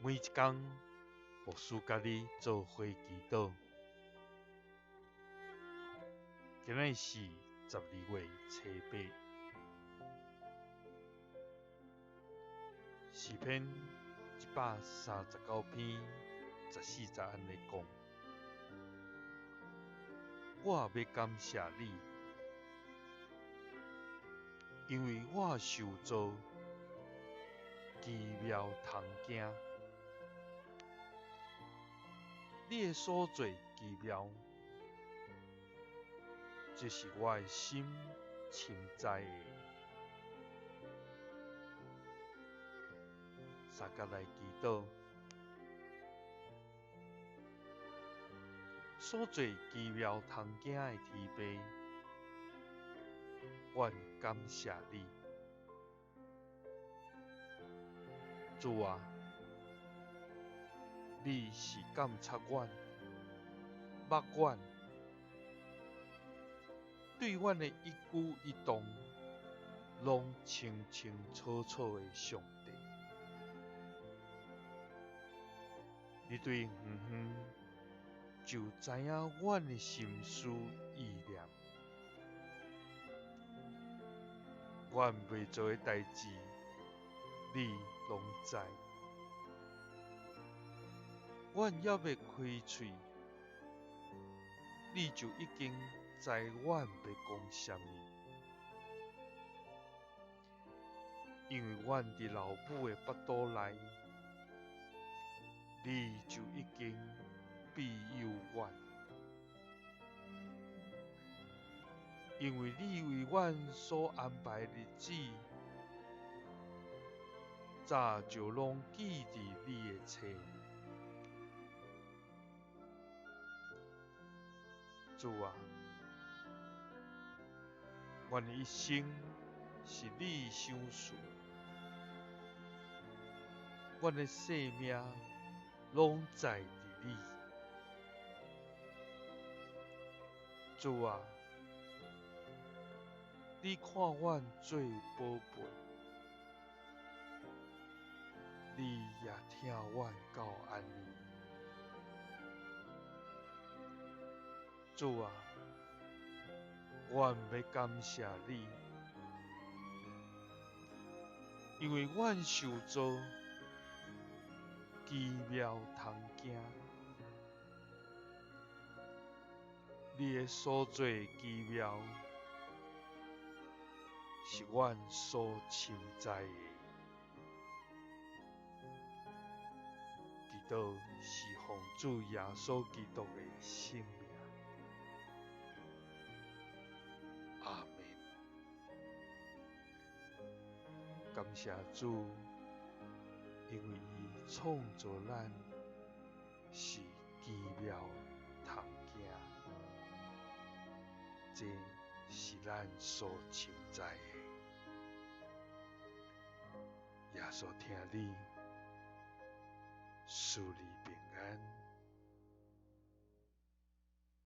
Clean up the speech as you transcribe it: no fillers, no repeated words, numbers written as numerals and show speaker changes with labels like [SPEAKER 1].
[SPEAKER 1] 每一工，牧師佮你做伙祈禱。今日是12月初8，詩篇139篇14節按呢講：我欲感謝你，因為我受造奇妙通驚。你的所做奇妙，這是我的心深知的。相佮來祈禱，所做奇妙通驚的天父，阮感謝你，主啊！你是監察阮、目阮，對阮的一舉一動攏清清楚楚的上帝。你對遠遠就知影阮的心思意念，阮未做的代誌，你攏知。阮猶未開喙，你就已經知阮欲講啥物，因為阮佇老母的腹肚內，你就已經庇佑阮，因為你為阮所安排的日子，早就攏記佇你的冊裡。主啊，阮的一生是你賞賜，阮的性命攏在佇你。主啊，你看阮做寶貝，你也疼阮到按呢。主啊，阮欲感謝你，因為阮受造奇妙通驚，你的所做奇妙，是阮所深知的。祈禱是奉主耶穌基督的聖名。阿們。感謝主，因為伊創造咱是奇妙通驚，這是咱所深知的。耶穌疼你，賜你平安。